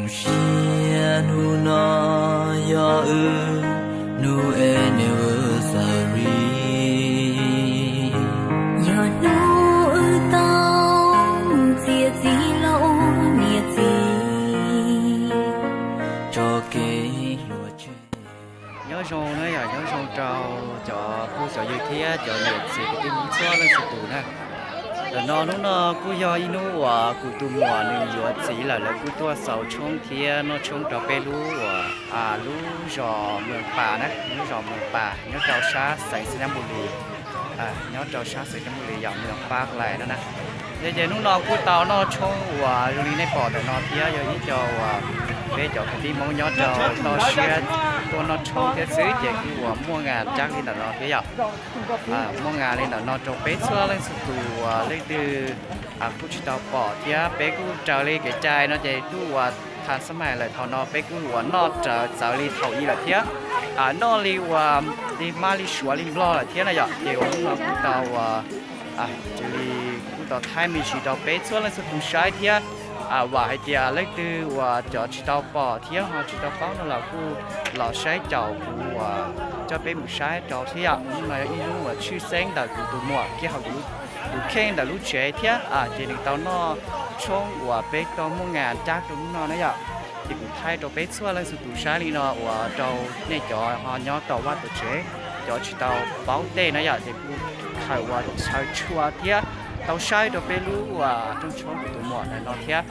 Sia hnub no yog wb hnub anniversary, yog hnub wb tau mus txiav txim los ua niam txiv tso kev hluas tshej. Nyob zoo na yom, nyob zoo rau cov phooj cov ywg thiab cov niam txiv kwv tij Hmoob txhua leej txhua tus na. Ntawm no hnub no kuj yog ib hnub uas kuv tus muam nws yuav txiv lawm, lawv kuj tuaj xaus tshoob thiab noj tshoob rau peb lub uas lub zos Mws Pas na, lub zos Mws Pas nyob rau sab xeev Xais Nyab Npum Lis, nyob rau sab xeev Nyab Npum Lis yog Mws Pas Lais no na. Yog ces hnub no kuj tau noj tshoob uas zoo li nej pom ntawm no thiab yog ib co uas peb cov kwv tij Hmoob nyob rau toj siab tuaj noj tshoob thiab xwb ces kuj uas muaj ngas rab li ntawm no thiab yom. Muaj ngas li ntawm no rau peb txhua leej txhua tus uas leej twg kuj tsis tau pom thiab peb kuj raws li kev cai no ces tuaj uas thav xab mais lawm thaum no peb kuj uas noj raws txawv li thaum ub lawm thiab noj li uas li mab li suav li nplog lawm thiab na yom. Ces uas hnub no kuj tau uas cia li kuj tau thaij me ntsis rau peb txhua leej txhua tus saib thiab vam hais tias leej twg uas cov tsis tau pom thiab ho tsis tau paub no los kuj los saib caum kuv uas coj peb mus saib rau thiab yom. Hnub no yog ib hnub uas tshwj xeeb ntawm kuv tus muam kiag hauv kuv tus kheej ntawm lub tsev thiab ces nws tau noj tshoob uas peb tau muaj ngas rab rau hnub no na yom. Ces kuv thaij rau peb txhua leej txhua tus saib li no uas rau nej cov ho nyob tom vaj tom tsev, cov tsis tau paub tej na yom, ces kuj khaws uas chaw tshua thiab tau saib rau peb lub uas rooj tshoob kuv tus muam ntawm no thiab.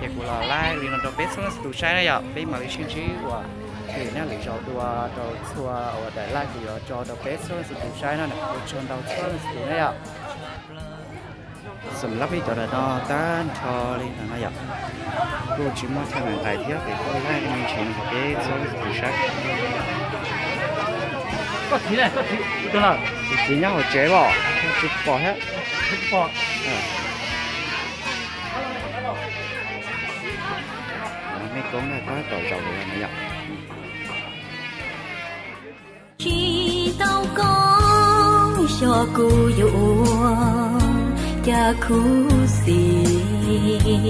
Ces kuv los laij li no rau peb txhua leej txhua tus saib na yom, peb mam li sib ntsib uas lwm hnub lwm zaus dua rau txhua uas daim laij kuv yuav tso rau peb txhua leej txhua tus saib no na. Ua tsaug ntau txhua leej txhua tus na yom. Xam lab peb cov ntawm no tag nrho li no no yom. Kuj tsis muaj thaij nqaim thiab ces kuj laij me ntsis no rau peb txhua leej txhua tus saib. Txiv nyob hauv tsev os, tsis pom thiab. Mej koob na tab tom zaum lawm no yom. Tsis tau koob xyov kuv yuav ua cas khuv xim.